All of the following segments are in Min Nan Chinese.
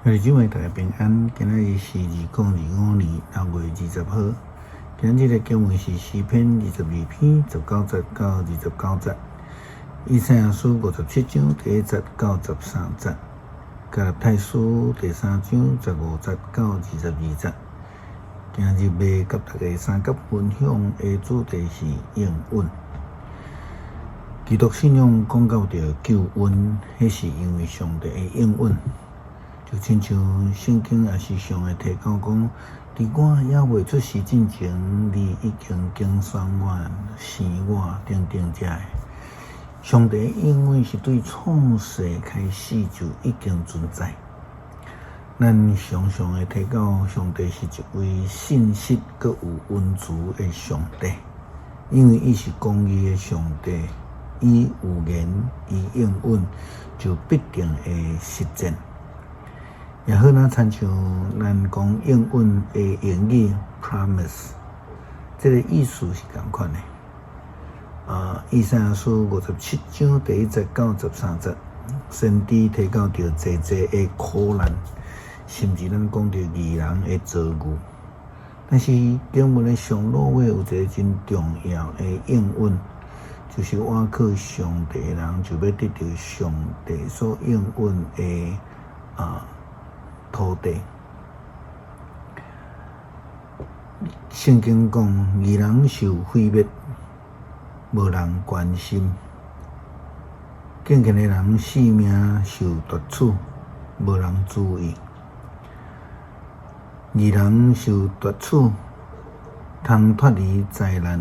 兄弟姊妹，大家平安。今仔日是2025年6月20號。今日的經文是詩篇22篇19節到29節，以賽亞書57章1節到13節，加拉太書第3章15節到22節。今日欲佮大家相佮分享的主題是應允。基督信仰講到著救恩，彼是因為上帝的應允。就親像聖經也時常會提到講，佇我猶未出世進前，你已經揀選我、生我等等遮的。上帝應允是對創世開始就已經存在。咱常常會提到上帝是一位信實閣有恩慈的上帝，因為伊是公義的上帝，伊有言，伊應允就必定會實踐。也好若親像咱講應允的英語 promise，這個意思是仝款的。以賽亞書57章1節到13節，先知提到著濟濟的苦難，甚至咱講著義人的遭遇。但是經文的上落尾有一个真重要的應允，就是倚靠上帝的人就欲得著上帝所應允的土地。聖經講，義人受毀滅，無人關心；敬虔的人性命受奪取，無人注意。義人受奪取，通脫離災難；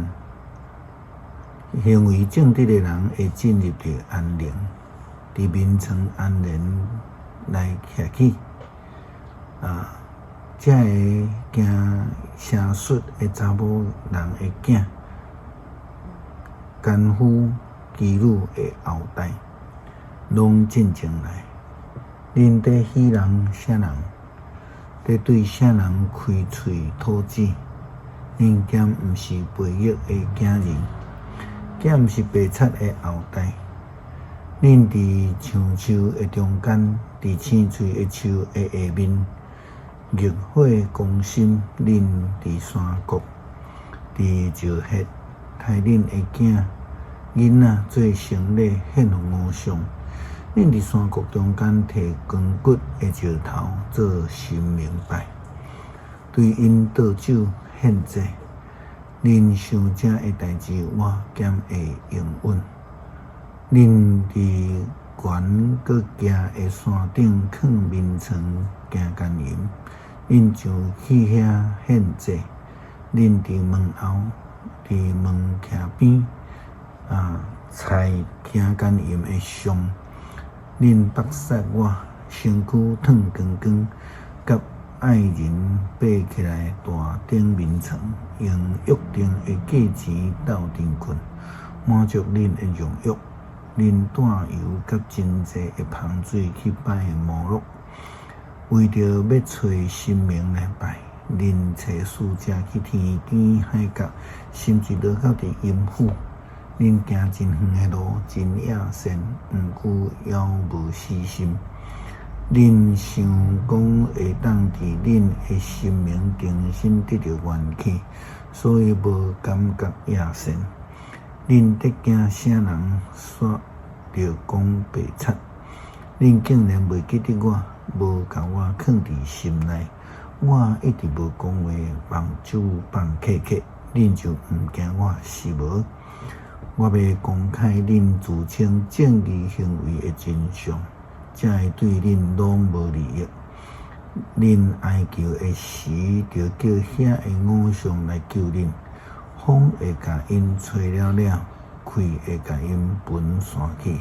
行為正直的人會進入著安寧，佇眠床安然來徛起。這个行邪術的查某人的囝，奸夫妓女的後代，攏進前來。恁佇戲弄啥人？佇對啥人開喙吐舌？恁敢毋是悖逆的囝兒？敢毋是白賊的後代？恁佇橡樹的中間，佇青翠的樹的下面，熱火攻心。恁佇山谷，佇石穴，刣恁的囝囡仔做牲禮獻予偶像。恁佇山谷中間提扛骨的石頭做神明拜，對𪜶倒酒獻祭。恁想這的代誌，我敢會應允？恁佇懸閣徛的山頂囥眠床行姦淫，恁上去遐獻祭。恁佇門後、佇門徛邊豺行姦淫的像。恁縛殺我，身軀褪光光，佮愛人爬起來大頂眠床，用約定的價錢鬥陣睏，滿足恁的肉欲。恁帶油佮真濟的芳水去拜摩洛，為著欲揣神明來拜。恁差使者去天邊海角，甚至落到佇陰府。恁行真遠的路，真野線，毋過猶無死心。恁想講會當佇恁的神明重新得著元氣，所以無感覺野線。恁佇驚啥人煞著講白賊？恁竟然袂記得我，無共我囥佇心內。我一直無講話，目睭放瞌瞌，恁就毋驚我是無？我欲公開恁自稱正義行為的真相，這个對恁攏無利益。恁哀求的時，著叫遐的偶像來救恁。風會共𪜶吹了了，氣會共𪜶分散去。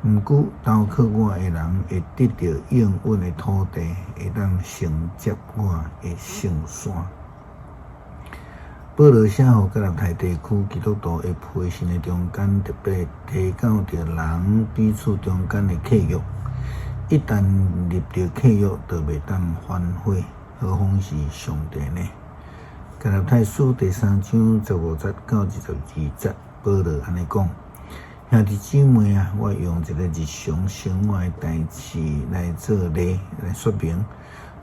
毋過投靠我的人會得著應允的土地，會當承接我的聖山。保羅寫予加拉太地區基督徒的批信的中間，特別提到著人彼此中間的契約。一旦立著契約，就袂當反悔，何況是上帝呢？加拉太書第3章15節到22節，保羅按呢講：兄弟姊妹啊，我用一个日常生活的代誌來做例來說明，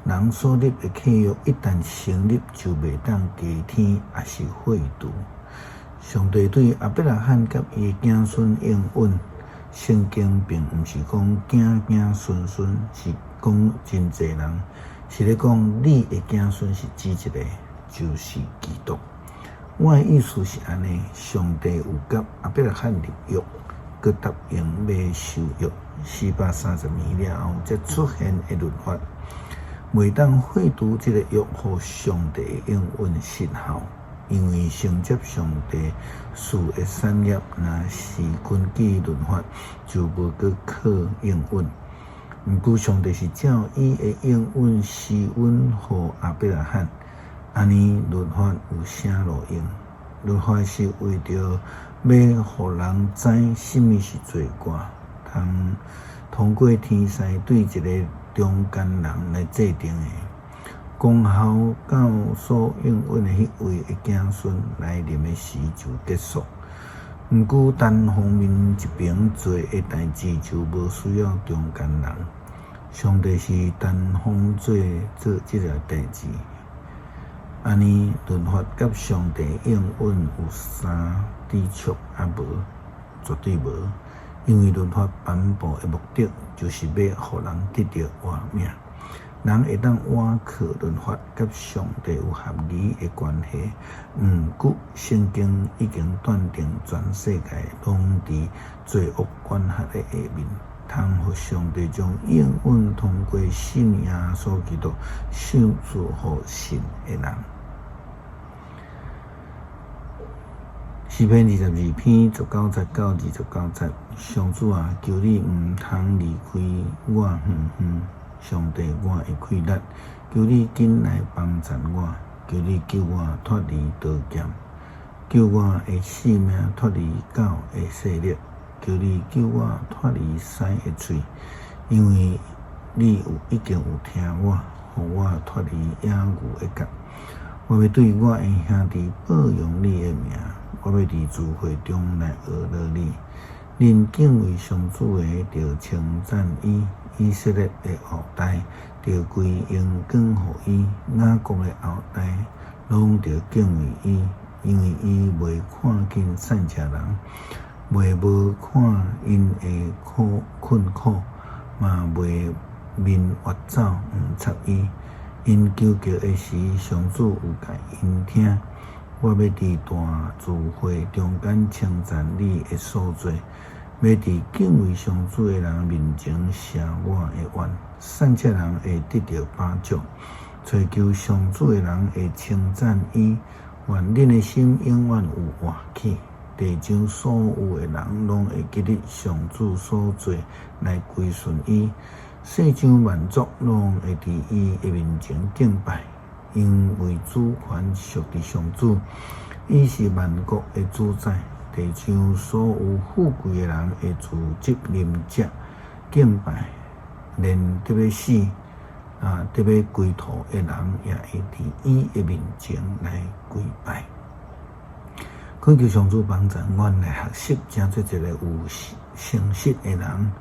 人所立的契約一旦成立，就袂當加添抑是廢除。上帝對亞伯拉罕佮伊的子孫應允，聖經並毋是講子子孫孫，是講真濟人，是咧講你的子孫是指一個，就是基督。我的意思是按呢，上帝有佮亞伯拉罕立約，閣答應欲守約，430年了後才出現的律法，袂當廢除這個約予上帝的應允失效，因為承接上帝賜的產業，若是根據律法，就無閣靠應允。毋過上帝是照伊的應允施恩予亞伯拉罕。按呢，律法有啥路用？律法是為著欲予人知啥物是罪過，通通過天使對一个中間人來制定的，功效到所應允的彼位的子孫來臨的時就結束。毋過單方面一爿做的代誌就無需要中間人，上帝是單方做做這个代誌。按呢，律法佮上帝應允有啥抵觸抑無？絕對無，因為律法頒布的目的，就是欲予人得著活命。人會當倚靠律法佮上帝有合宜的關係，毋過聖經已經斷定全世界攏佇罪惡管轄的下面，通予上帝將應允通過信耶穌基督賞賜予信的人。詩篇22篇19節到29節，上主啊，求你毋通離開我遠遠，上帝我的氣力，求你緊來幫贊我，求你救我脫離刀劍，救我的性命脫離狗的勢力，求你救我脫離獅的喙，因為你有已經有聽我，予我脫離野牛的角。我欲對我的兄弟報揚你的名，我欲佇聚會中來阿樂你。恁敬畏上主的，著稱讚伊；以色列的後代，著歸榮光予伊；雅各的後代，攏著敬畏伊，因為伊袂看輕散赤人，袂無看𪜶的苦困苦，嘛袂面越走毋插伊。𪜶求告的時，上主有共𪜶聽。我欲佇大聚會中間稱讚你的所做，欲佇敬畏上主的人面前謝我的願。散赤人會得著飽足，揣求上主的人會稱讚伊。願恁的心永遠有活氣，地上所有的人攏會記得上主所做，來歸順伊。世上萬族攏會佇伊的面前敬拜，因為主權屬佇上主，伊是萬國的主宰。地上所有富貴的人會聚集啉食敬拜，連得欲死啊，得欲歸土的人也會佇伊的面前來跪拜。懇求上主幫助阮來學習，成做一個有誠實的人。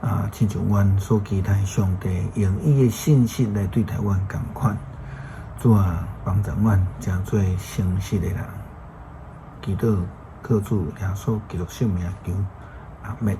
啊，親像阮所期待上帝用伊的信實來對待阮仝款。主啊，幫助阮成做誠實的人。祈禱靠主耶穌基督聖名求，阿們。